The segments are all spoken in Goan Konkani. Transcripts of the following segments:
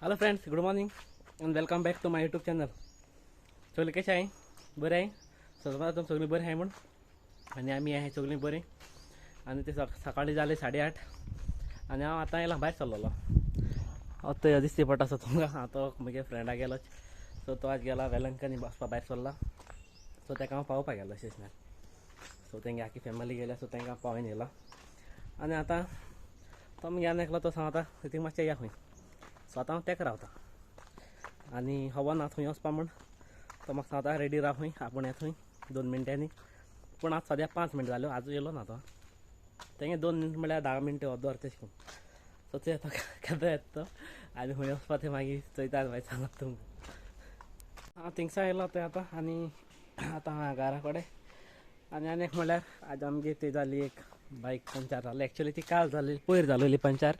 Hello friends, good morning and welcome back to my YouTube channel. सगळीं कशें आहाय? बरें आहाय? सगळीं तुम सगळीं बरीं आहाय म्हूण आनी आमी आहाय सगळीं बरीं. आनी ते सकाळीं जाले 8:30 आनी हांव आतां येयला भायर सरलेलो. आतां दिसती पडटा आसा तुमकां. हांव तो म्हगे फ्रेंडा गेलो, सो तो आज गेला वेलंकनी वचपा भायर सरला. सो ताका हांव पावोवपाक गेलो स्टेशनार. सो तेंगे आख्खी फॅमिली गेल्या, सो तांकां पावोवन येयला. आनी आतां तो मुगे आनी एकलो तो सांगता थिंग मातशें या खंय. सो आतां हांव तेका रावता आनी खबर ना थंय वचपा म्हूण. तो म्हाका सांगता रेडी राव खंय, आपूण येता थंय 2 मिनटांनी. पूण आज सद्या 5 मिनटां जाल्यो, आजूय येयलो ना तो. तेंगे 2 मिनट म्हळ्यार 10 मिनटां अर्द वर तशें करून. सो ते तो केदो येता तो आनी खंय वचपा तें मागीर चोयता, मागीर सांगता तुमकां. हांव थिंगसा येयलो थंय आतां आनी आतां हांव घरा कडेन. आनी आनी एक म्हळ्यार आज आमगे ती जाली एक बायक पंचर जाली. एक्चुली ती काल जाली, पयर जालोली पंचर.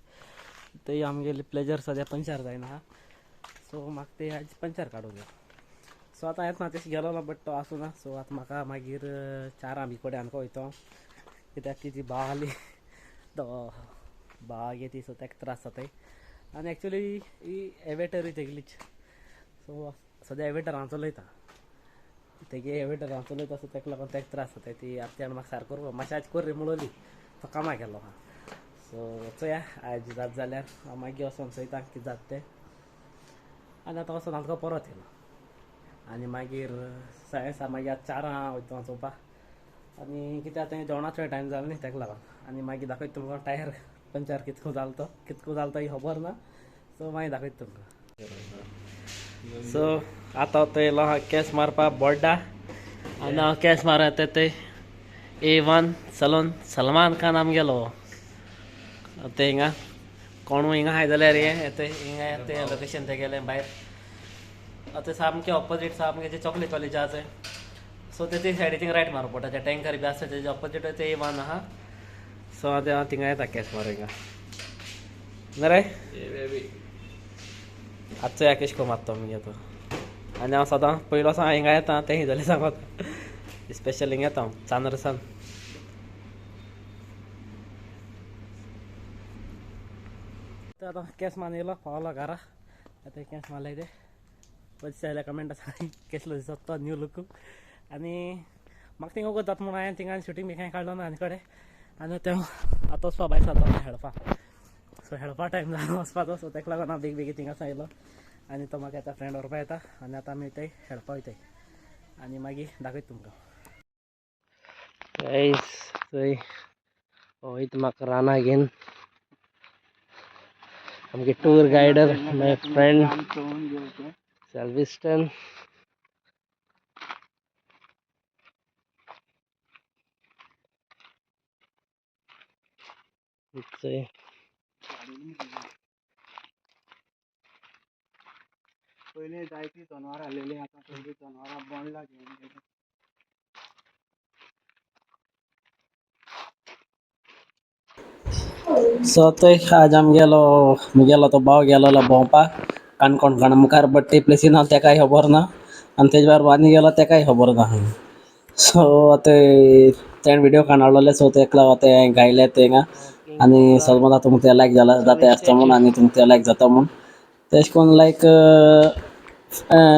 ती आमगेली प्लेजर सद्या पंचर जायना. सो म्हाका ते आज पंचर काडूंक जाय. सो आतां येतना तशें गेलो ना, बट तो आसूं ना. सो आतां म्हाका मागीर 4 बी कडेन आमकां वयतो, कित्याक की ती भाव आसली तो भाव गे ती, सो ताका त्रास जाताय. आनी एक्चुली ही एवेटरूय तेगेलीच. सो सद्या एवेटर हांव चलयता, तेगे एवेटर हांव चलयता. सो ताका लागून ताका त्रास जाताय. ती आतां तेणें म्हाका सारको करूं मातशें आज कर रे म्हणली, तो कामाक गेल्लो आहा. सो चोया आयज जात जाल्यार हांव मागीर वचोन चोयता कितें जाता तें. आनी आतां वचोन आमकां परत येयलो आनी मागीर सायन्स मागीर आतां 4 वयता हांव चोवपाक. आनी कितें आतां जेवणाचो टायम जालो न्ही ताका लागून. आनी मागीर दाखयता तुमकां टायर पंचर कितको जालो तो, कितको जालो तो ही खबर ना. सो मागीर दाखयता तुमकां. सो आतां तो येयलो आहा केंस मारपाक बोड्डा. आनी हांव केंस मार येता ते A1 salon Salman Khan आमगेलो. ते हिंगा कोणूय हिंगा आहाय जाल्यार हे येता हिंगा येता लोकेशन तेगेलें भायर. आतां सामकें ऑपोजीट सामकें जे चॉकलेट वाले आसा थंय. सो ते सायडी थिंगा रायट मारप पडटा, ते टँकर बी आसा तेजे ऑपोजीट ते A1 आहा. सो आतां हांव थिंगा येता केंस मारूं हिंगा. ना रे आतां चोया केश करून मारता मुगे तो. आनी हांव सदां पयलो आसा हिंगा येता तें जाल्यार सांगता स्पेशल हिंगा येता हांव चांद्रसान. आतां केंस मारून येयलो, पावलो घरा. आतां केंस मारले ते पयशे जाल्यार कमेंट आसा केसलो दिसता तो न्यू लूक. आनी म्हाका थिंगा वगत जाता म्हूण हांवें थिंगा शुटींग बी कांय काडलो ना आनी कडेन. आनी तें आतां वचपा भायर सरता हेडपा. सो हेडपा टायम जालो वचपाचो. सो ताका लागून हांव बेगी बेगीन थिंगासान येयलो. आनी तो म्हाका आतां फ्रेंड व्हरपा येता आनी आतां आमी वयताय हेडपा वयताय आनी मागीर दाखयता तुमकां. गायस थंय वयता म्हाका रानां घेवन आमगे टूर गायडर my friend सेल्विस्टन. थंय पयलीं जायतीं जनावरां आसलेलीं, आतां सगळीं जनावरां बोंडला घेवन गेलीं. सो थंय आज आमगेलो मुगेलो तो भाव गेलोलो भोंवपाक काणकोण काण मुखार, बट ते प्लेसी नांव तेकाय खबर ना आनी तेजे बरोबर आनी गेलो तेकाय खबर ना. सो आतां तेणें व्हिडियो काडून हाडलोले. सो तेका लागून तें गायले थिंगा आनी सलमाना तुमकां ते लायक जाला जाता आसता म्हूण आनी तुमकां ते लायक जाता म्हूण. तेशें करून लायक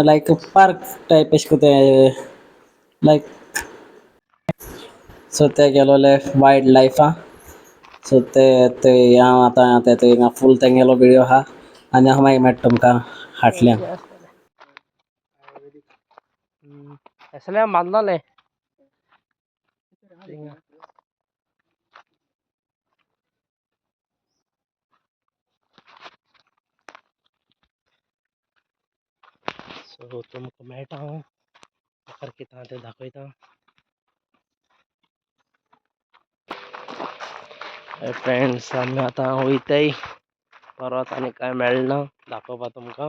लायक पार्क टायप एशें करून तें लायक. सो ते गेलोले वायल्ड लायफा. सो ते ते हांव आतां ते थिंगा फूल तेंगेलो व्हिडियो आहा आनी हांव मागीर मेळटा तुमकां हाटल्यान. असल्या बांदलोले थिंगा. सो तुमकां मेळटा हांव मुखार कितें आहा तें दाखयता. फ्रेंड्स आमी आतां वयताय परत आनी कांय मेळना दाखोवपा तुमकां.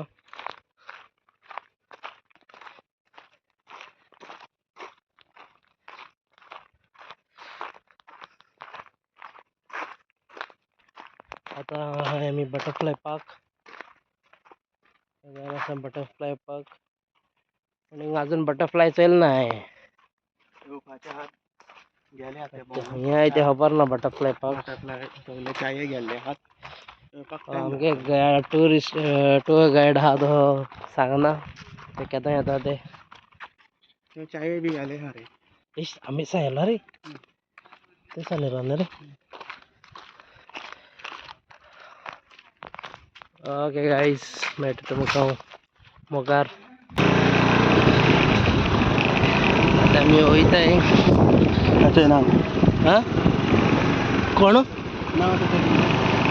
आतां आमी बटरफ्लाय पार्क आसा, बटरफ्लाय पार्क. आनी अजून बटरफ्लाय चोयल ना हांवें. येवपाचे आहात गेले आतां हे ते खबर ना बटरफ्लाय पार्क. बटरफ्लाय सगळे चाये गेल्ले आहात. आमगे ट्युरिस्ट टूर गायड आहा तो सांगना ते केन्ना येता ते. चाय बी घाले हा रे. इश आमी सांगला रे ते सांगले रे. ओके गायस, मेळटा तुमकां मुखार. आतां आमी वयताय. ना. हा कोण ना.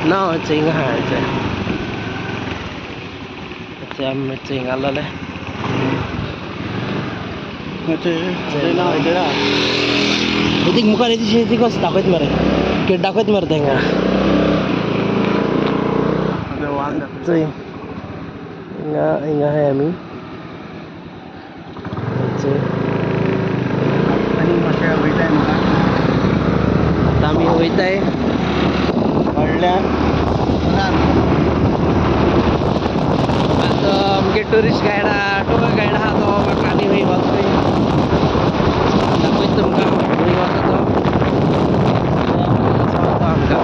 ना हिंगा आहा. अच्छा, आमी हिंगा आसलेले. उदीक मुखार येते कशें दाखयत मरे, कितें दाखयत मरे तेंका. चोय हिंगा हिंगा आहाय आमी. आनी मातशें वयताय मुखार. आतां आमी वयताय व्हडल्या. आतां आमगे ट्युरिस्ट गायड टूर गायड आहा तो म्हाका आनी खंय वचपी दाखयता तुमकां खंय वता तो. सांगता आमकां.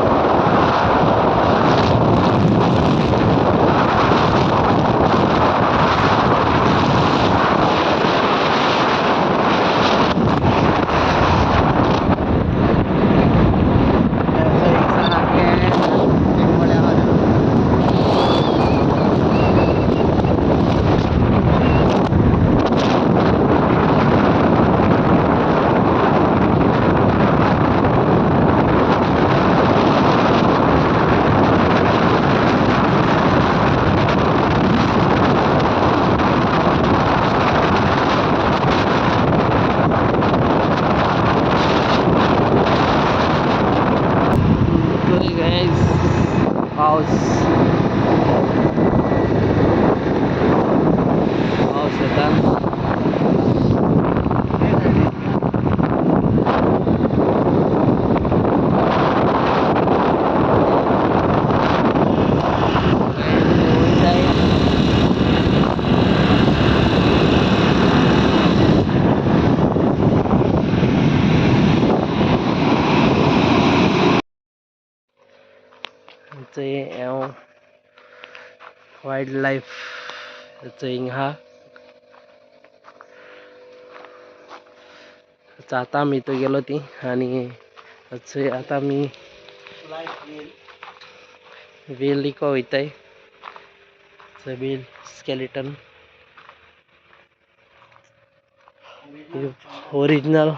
गायज, पावस पावस येता. वयताय. थंय हांव वायल्ड लायफ थंय आहा. आतां आमी थंय गेलो ती आनी थंय आतां आमी वेल वयताय. थंय वेल स्केलेटन ओरिजिनल.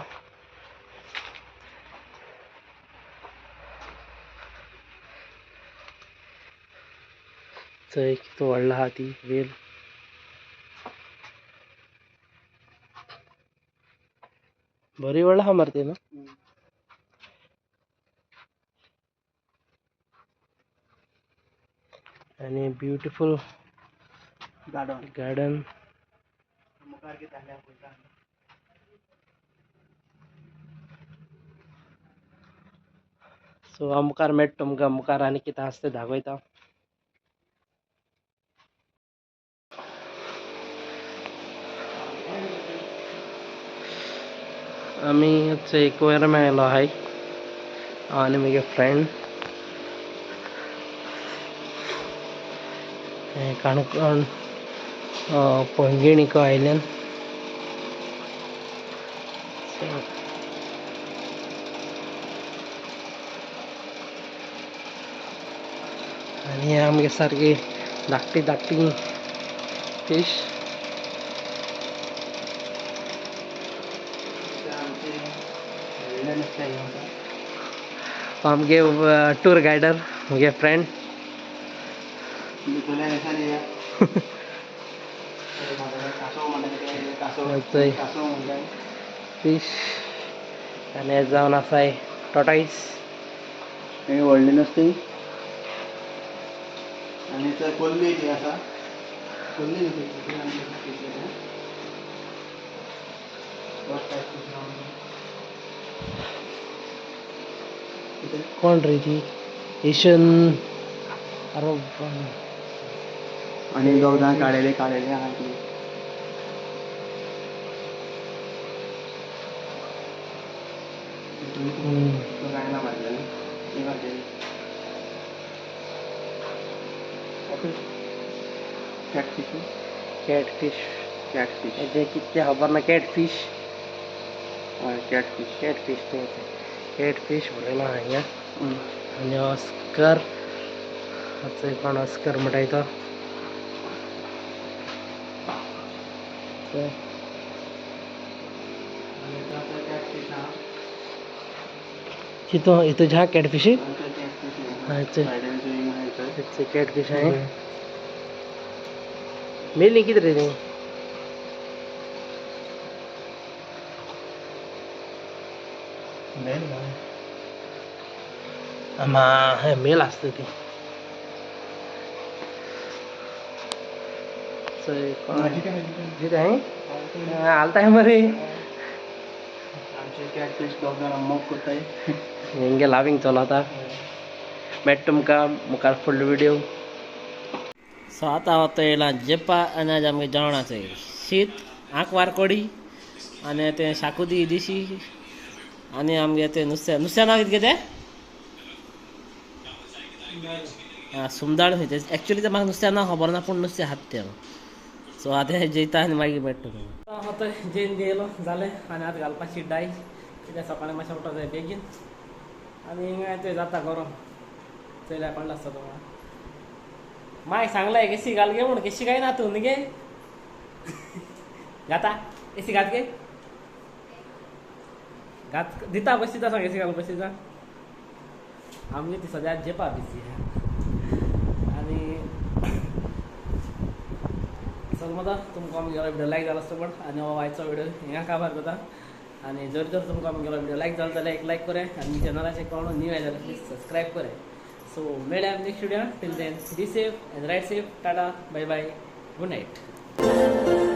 थंय कितू व्हडलो आहा ती वेल. बरी व्हडलो आहा मरे ती न्हू. आनी ब्युटिफूल गार्डन गार्डन. मुखार कितें जाल्यार पळयता. सो हांव मुखार मेळटा तुमकां. मुखार आनी कितें आसा तें दाखयता. आमी एक वयर मेळ्ळो आहाय आनी म्हगे फ्रेंड काणकोण पैंगीण आयल्यान. सो आनी आमगे सारकी धाकटी धाकटी फिश. आमगे टूर गायडर म्हगे फ्रेंड. फिश आनी हे जावन आसाय टॉटायस. हे व्हडलें नुस्तें आनी थंय कोल्ली जी आसा, कोल्ली न्हू ती कोण रे ती एशियन आनी दोग जाण काडलेले काडलेले आहा ती. कांय ना भाजलेले. कॅटफिश. कॅटफिश. कॅटफिश. हेजें कितें खबर ना. कॅटफिश. हय, कॅटफिश. कॅटफिश तें. कॅटफिश बरयलां हिंगा. आनी ऑस्कर, आतां कोण ऑस्कर म्हणटाय तो. कॅटफिश आहा. हितू हितू झा कॅटफिश. कॅटफिश सायडीन स्विमींग आहा. कॅटफिश आहे. मेली कितें रे ती? आमा हे मेल आसता ती. कितें आहे हालताय मरे. आमचे कॅटफिश दोग जाणां मोग करताय. हेंगे लाविंग चलता. मेळटा तुमकां मुखार फुडलो व्हिडिओ. सो आतां हांव येयला जेपा आनी आज आमगे जेवण आसा शीत, आंकवार कडी आनी तें शाकुदी दिशी आनी आमगे तें नुस्त्या. नुस्त्या नांव कितें तें? आं, सुमदाळ खंय तें. एक्चुली तें म्हाका नुस्त्या नांव खबर ना, पूण नुस्तें खाता तें हांव. सो आतां जेयता आनी मागीर मेळटा तुमकां. आतां जेवन गेलो जालें आनी आतां घालपाची डाय, कित्याक सकाळीं मातशें उठोवंक जाय बेगीन. आनी हिंगा तें जाता गरम चोयल्यार कळ्ळें आसता तुमकां. माय सांगलाय केसी घाल गे म्हूण, केशी काय ना तूं न्ही गे घाता एसी घात गे घात दिता बसीता सांग एसी घाल बसीता. आमगे ती सद्याक जेपा बिजी आहा. आनी चल मदा तुमकां आमगेलो व्हिडिओ लायक जालो आसतो पण आनी हो आयचो व्हिडिओ हिंगा काबार करता. आनी जर जर तुमकां आमगेलो व्हिडिओ लायक जालो जाल्यार एक लायक कराय आनी चॅनलाचेर कोण न्यू आयले जाल्यार प्लीज सबस्क्रायब कराय. सो मेळया next video. Till then be safe and ride safe. Tata, bye bye, good night.